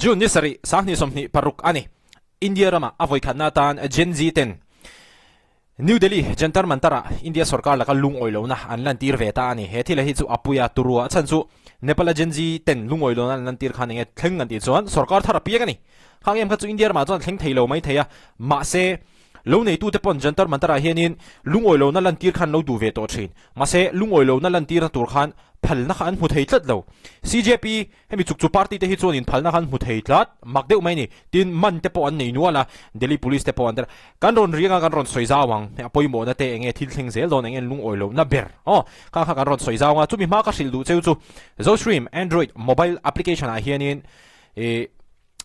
June ni sarih sanghnih 26 a ni. India rama a vawikhatna atan Gen Z ten New Delhi Jantar Mantar ah India sorkar laka lungawi lohna an lantir ve ta a ni. He thil hi chu a puia turua a chhan chu Nepal a Gen Z ten lungawi lohna an lantir khan enge thleng an tih chuan sorkar thar a piak a ni. Khang em kha chu India ramah chuan thleng thei lo mai thei a, mahse lo neitute pawn Jantar Mantar ah hianin lungawi lohna lantir khan lo duh ve tawh thin. Mahse lungawi lohna lantirna tur khan phalna kha an hmu thei tlat lo. CJP Hemi chuk chu party te hi chuan inphalna khan hmu thei tlat mak deuh mai a ni. Tin, man te pawh an nei nual a, Delhi Police te pawh an tel a. Kan rawn riang a, kan rawn sawi zau ang. A pawimawhna te enge thil thleng zel dawn, enge lungawi lohna ber aw kha kha kan rawn sawi zau ang a. Chumi hma ka hrilh duh cheu chu Zostream Android mobile application ah hianin ih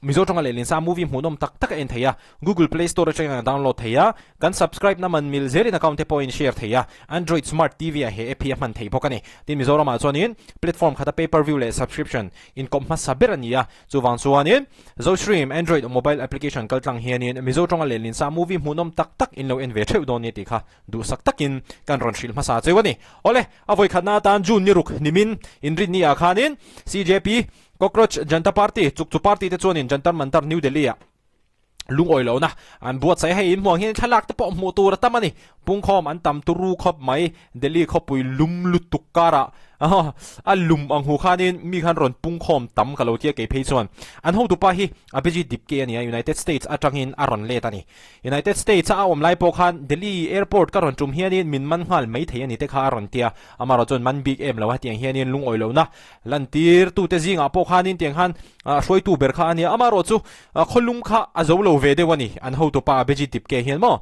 Mizo tawnga lehlin sa movie hmuhnawm tak tak a en thei a, Google Play Store atangin a download thei a, kan subscribe na man mil zelin account te pawhin share thei a, Android Smart TV ah he app hi a hman thei bawk a ni. Tin, Mizoramah chuanin platform khata pay per view leh subscription inkawp hmasa ber a ni a, chuvang chuanin Zostream Android mobile application kaltlang hianin Mizo tawnga lehlin sa movie hmuhnawm tak tak in lo en ve theuh dawn ni tih kha duhsak takin kan rawn hrilh hmasa cheu a ni. Awle, a vawikhatna atan June ni ruk nimin inrinni ah khanin CJP Cockroach Janta Party, chuk chu party te chuanin Jantar Mantar New Delhi ah lungawi lohna an buatsaih a, hei in hmuang hian thlalak te pawh hmuh tur a tam a ni. Pungkhawm an tam turu khawp mai, Delhi khawpui lum lutuk karah a lum ang hu khanin mi khan rawn pungkhawm tam ka lo tia kei phei chuan. An hotupa hi Abhijit Dipke a ni a, United States atangin a rawn let a ni. United States a a awm lai pawh khan Delhi airport ka rawn tum hianin min man nghal mai thei a ni te kha a rawn tia, amaherawh chuan man bik em lo a tiang hianin lungawi lohna Lantir tute zingah pawh khanin tiang khan hruaitu ber kha a nia. Amaherawh chu khawlum kha a zo lo ve deuh a ni. An hotupa Abhijit Dipke hian maw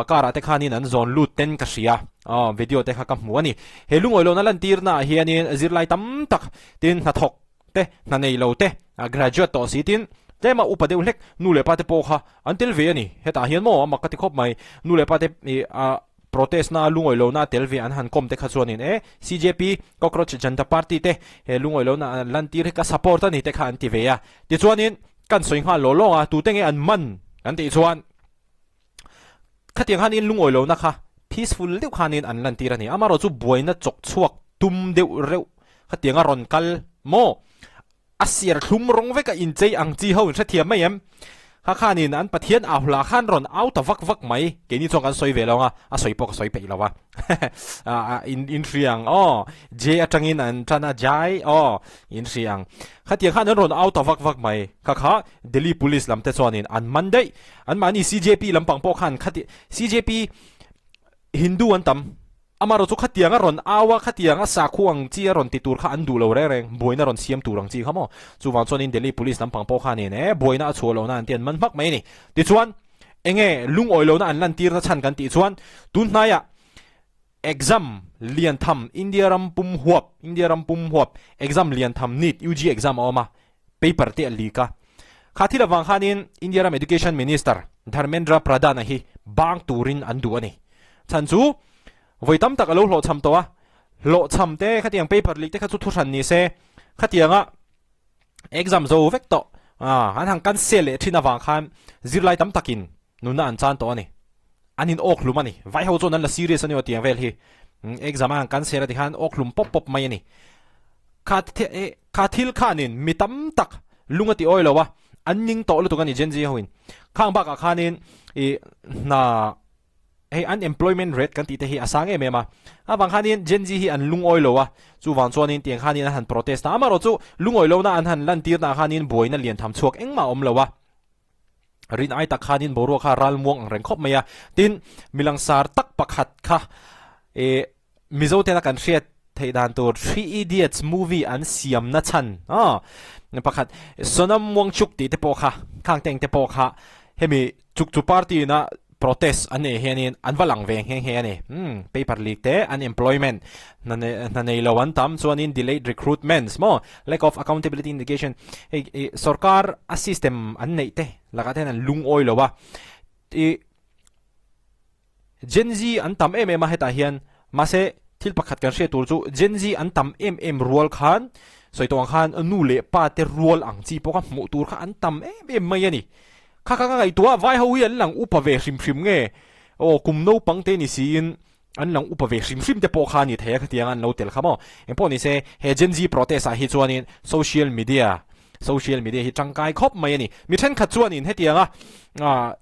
car ah te khanin an zawn lut ten ka hria. Video te kha ka hmu a ni. He lungawi lohna lantirnaah hianin zirlai tam tak tin hnathawk te, hna nei lo te, graduate tawh si tin tlema upa deuh hlek nu leh pa te pawh kha an tel ve a ni. Hetah hian maw a mak ka ti khawp mai. Nu leh pa te Protest na lungawi lo na tel ve an han kawm te kha chuanin e CJP, Cockroach Janta Party te he lungawi lo na an lantir hi ka support a ni te kha an ti ve a. Tichuanin kan sawi nghal law law a, tute nge an man kan tih chuan khatiang khanin lungawi lo na kha peaceful deuh khanin an lantir a ni. Amaherawh chu buaina chawk chhuak tum deuh reuh khatiang a rawn kal maw? A siar thlum rawng vek a inchei ang chi ho in hrethiam mai em? Kha khanin an Pathian au hla khan rawn au ta vak vak mai. Keini chuan kan sawi ve lo ang a, a sawi pawh ka sawi peih lo a. In in hria ang aw. J atangin an tan a, Jai aw in hria ang. Khatiang khan an rawn au ta vak vak mai. Kha kha Delhi Police lam te chuanin an man daih. Anmahni CJP lampang pawh khan khati CJP Hindu an tam. Amaherawh chu khatiang a rawn au a, khatiang a sakhu ang chi a rawn ti tur kha an duh lo reng reng, buaina rawn siam tur ang chi kha maw. Chuvang chuanin Delhi Police lampang pawh khanin e, buaina a chhuah lohna an ti an man hmak mai a ni. Tichuan, enge lungawi lohna an lantirna chhan kan tih chuan, tun hnaiah exam lian tham India ram pum huap, India ram pum huap exam lian tham NEET, UG exam a awm a, paper te a leak a. Kha thil avang khanin India ram Education Minister Dharmendra Pradhan-a hi bang turin an duh a ni. Chhan chu vawi tam tak a lo hlawhchham tawh a, hlawhchham te khatiang paper leak te kha chu thuhran ni se, khatianga exam zo vek tawh an han cancel leh thin avang khan zirlai tam takin nunna an chan tawh a ni. An in awk hlum a ni. Vai ho chuan an la serious a ni aw tiang vel hi. Exam a han cancel a ti khan awk hlum pawp pawp mai a ni. Kha kha thil khanin mi tam tak lung a ti awi lo a, an ning tawh lutuk a ni Gen Z ho in. Khang bakah khanin i hna hei unemployment rate kan tih te hi a sang em em a. Avang khanin Gen Z hi an lungawi lo a, chuvang chuanin tiang khanin an han protest a. Amaherawh chu lungawi lohna an han lantirna ah khanin buaina lian tham chhuak engmah a awm lo a. Rin ai tak khanin boruak kha ral muang ang reng khawp mai a. Tin, milangsar tak pakhat kha e Mizo tena kan hriat theih dan tur Three Idiots movie an siamna chhan aw pakhat Sonam Wangchuk tih te pawh kha khang teng te pawh kha hemi chuk chu party ina protest an nei hianin an va lang ve nghe nghe a ni. Umm paper leak te unemployment hna hna nei lo an tam chuanin delayed recruitments maw lack of accountability in education hei ih sorkar a system an neih te lakah te hian an lungawi lo a ih Gen Z an tam em em a hetah hian mahse thil pakhat kan hriat tur chu Gen Z an tam em em rual khan sawi tawh ang khan nu leh pa te rual ang chi pawh kha hmuh tur kha an tam em em mai a ni. Kha kha ka ngaihtuah vai ho hi an lang upa ve hrim hrim nge aw kum naupang te ni siin an lang upa ve hrim hrim te pawh kha a ni thei a khatiang an lo tel kha maw. Engpawh ni se he Gen Z protest ah hi chuanin social media. Social media hi tangkai khawp mai a ni. Mi thenkhat chuanin hetianga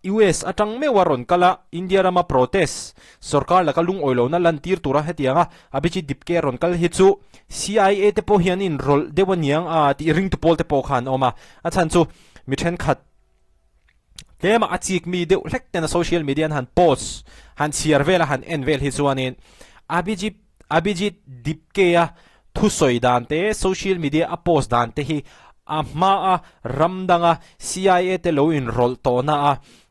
US atang meuha rawn kal a, India rama protest sorkar laka lungawi lohna lantir tura hetianga Abhijit Dipke rawn kal hi chu CIA te pawh hian inrawlh deuh aniang a tih ringtu pawl te pawh kha an awm a. A chhan chu mi thenkhat tlema a chik mi deuh hlek tena social media an han post han chhiar vel a han en vel hi chuanin Abhijit Abhijit Dipke-a thusawi dan te, social media a post dan te hi a hmaa ram danga CIA te lo inrawlh tawhna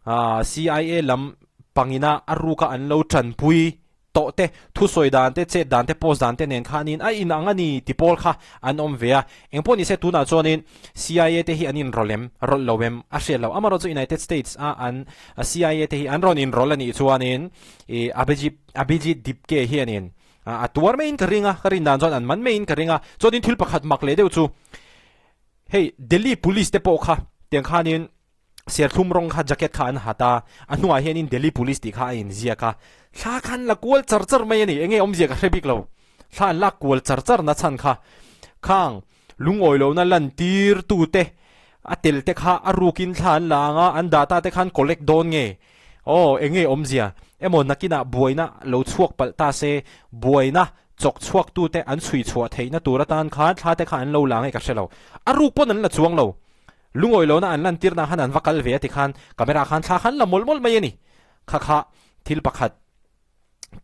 a, CIA lam pangina a ruka an lo tanpui tawh te, thusawi dan te, chet dan te, post dan te nen khanin a inang a ni ti pawl kha an awm ve a. Engpawh nise tunah chuanin CIA te hi an inrawlh em, rawlh lo em a hriat loh. Amaherawhchu United States a an CIA te hi an rawn inrawlh a nih chuanin ih Abhijit Abhijit Dipke hianin a tuar maiin ka ring a, ka rin dan chuan an man maiin ka ring a. Chuanin thil pakhat mak leh deuh chu hei Delhi Police te pawh kha tiang khanin Serthlum rawng kha jacket kha an hat a, a hnuah hianin Delhi Police tih kha a inziak a. Thla kha an la kual char char mai a ni, enge awmzia ka hre bik lo. Thla an lak kual char char na chhan kha khang lungawi lohna lantir tute a tel te kha a rukin thla an la ang a, an data te khan collect dawn nge? Aw, enge awmzia? Emaw nakinah buaina lo chhuak palh ta se, buaina chawk chhuak tute an chhui chhuah theihna tur atan khan thla te kha an lo la nge ka hre lo. A ruk pawn an la chuang lo. Lungawi lohna an lantirna khan an va kal ve a ti khan camera khan thla khan la mawlh mawlh mai a ni. Kha kha thil pakhat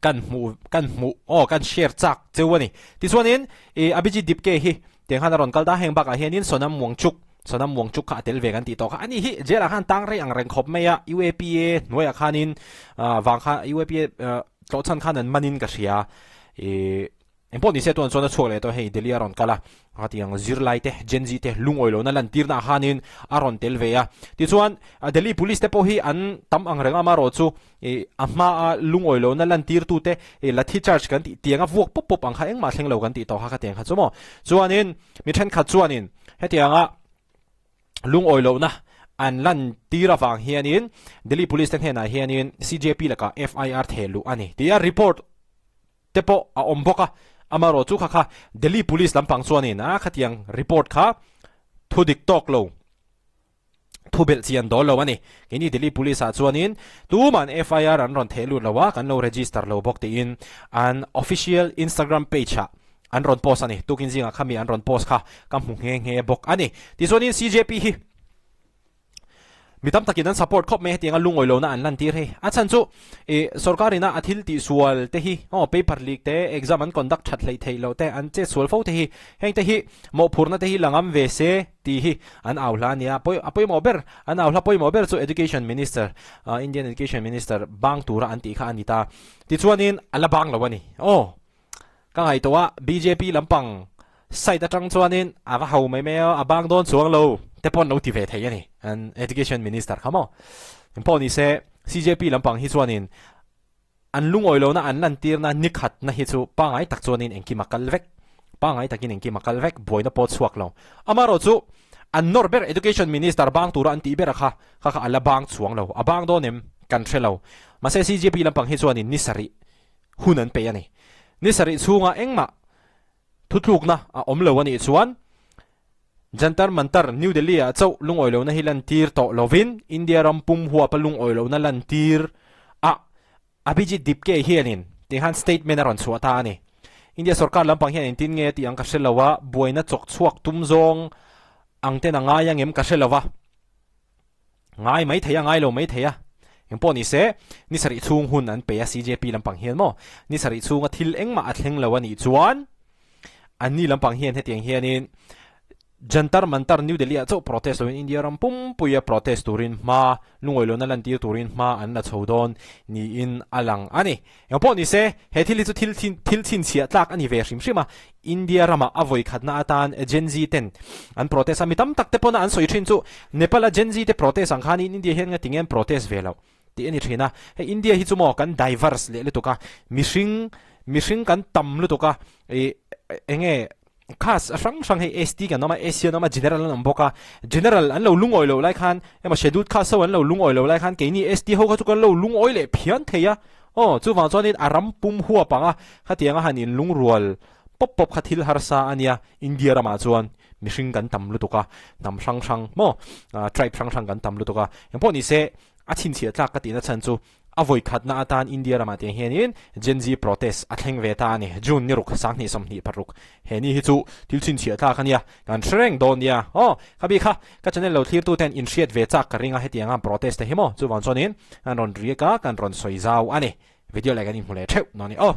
kan hmuh kan hmuh aw kan share chak cheu a ni. Tichuanin ih Abhijit Dipke hi tiang khan a rawn kal ta heng bakah hianin Sonam Wangchuk Sonam Wangchuk kha a tel ve kan tih tawh kha a ni hi jail ah khan tang rei ang reng khawp mai a UAPA hnuaiah khanin ah vang kha UAPA tlawhchhan khan an manin ka hria ih Engpawh ni se tuan chuan a chhuak leh tawh hei Delhi a rawn kal a, a ti ang zirlai te, Gen Z te lungawi lohna lantirna ah khanin a rawn tel ve a. Tichuan Delhi Police te pawh hi an tam ang reng a, amaherawh chu ih a hma a lungawi lohna lantirtu te ih lathi charge kan tih tiang a vuak pawp pawp ang kha engmah thleng lo kan tih tawh kha khatiang kha chu maw. Chuanin mi thenkhat chuanin hetianga lungawi lohna an lantir avang hianin Delhi Police te hnenah hianin CJP lakah FIR theh luh a ni tia report te pawh a awm bawk a, amaherawh chu kha kha Delhi Police lampang chuanin a khatiang report kha thu dik tawk lo, thu belh chian dawl lo a ni. Keini Delhi Police ah chuanin tuman FIR an rawn theh lut lo a, kan lo register lo bawk tiin an official Instagram page ah an rawn post a ni. Tukin zingah khami an rawn post kha ka hmu nghe nghe bawk a ni. Tichuanin CJP hi. Mi tam takin an support khawp mai hetianga lungawi lohna an lantir hei. A chhan chu ih sorkar ina a thil tihsual te hi aw paper leak te, exam an conduct that hleih theih loh te, an chetsual fo te hi heng te hi mawhphurhna te hi la ngam ve se tih hi an au hla a nia. A pawimawh ber an au hla pawimawh ber chu Education Minister Indian Education Minister bang tura an tih kha a ni ta. Tichuanin a la bang lo a ni. Aw. Ka ngaihtuah a, bjp lampang side atang chuanin a va ho mai mai a, a bang dawn chuang lo te pawh an lo ti ve thei a ni, an Education Minister kha maw. Engpawh ni se, CJP lampang hi chuanin an lungawi lohna an lantirna ni khatna hi chu pangai tak chuanin engkim a kal vek, pangai takin engkim a kal vek, buaina pawh chhuak lo. Amaherawh chu an nawr ber Education Minister bang tura an tih ber a kha, kha kha a la bang chuang lo, a bang dawn em kan hre lo. Mahse CJP lampang hi chuanin ni sarih hun an peih a ni. Ni sarih chhunga engmah thutlukna a awm lo a nih chuan Jantar Mantar, New Delhi ah chauh lungawi lohna hi lantir tawh lovin India ram pum huapa lungawi lohna lantir a Abhijit Dipke hianin ti khan statement a rawn chhuah ta a ni. India sorkar lampang hian engtin nge tih ang ka hre lo a, buaina chawk chhuak tum zawng ang ten a ngai ang em ka hre lo va. Ngai mai thei a, ngai lo mai thei a. Engpawh ni se, ni sarih chhung hun an pe a CJP lampang hian maw? Ni sarih chhunga thil engmah a thleng lo a nih chuan anni lampang hian hetiang hianin Jantar Mantar New Delhi ah chauh protest loin India ram pumpuia protest turin hma lungawi lohna lantir turin hma an la chho dawn niin a lang a ni. Engpawh ni se, he thil hi chu thil thil chhinchhiah tlak a ni ve hrim hrim a, India ramah a vawi khatna atan Gen Z ten an protest a, mi tam tak te pawna an sawi thin chu Nepal a Gen Z te protest ang khanin India hian nga tinge an protest ve loh tih a ni thin a, hei India hi chu maw kan diverse leh lutuk a, mihring mihring kan tam lutuk a, ih enge Khas a hrang hrang hei ST kan awm a, SC an awm a, General an awm bawk a. General an lo lungawi loh lai khan emaw Scheduled Caste ho an lo lungawi loh lai khan keini ST ho kha chu kan lo lungawi leh phian thei a. Aw, chuvang chuanin a ram pum huap ang a, khatianga han inlungrual pawp pawp kha thil harsa a nia India ramah chuan. Mihring kan tam lutuk a, hnam hrang hrang maw, tribe hrang hrang kan tam lutuk a. Engpawh ni se, a chhinchhiah tlak ka tihna chhan chu a vawi khatna atan India ramah tiang hianin Gen Z protest a thleng ve ta a ni. June ni ruk, 2026. He ni hi chu thil chhinchhiah tlak a nia, kan hre reng dawn nia. Aw, kha bik kha, ka channel lo thlirtu ten inhriat ve chak ka ring a hetianga protest te hi maw, chuvang chuanin kan rawn riak a, kan rawn sawi zau a ni. Video leh kan inhmu leh theuh nawn i aw.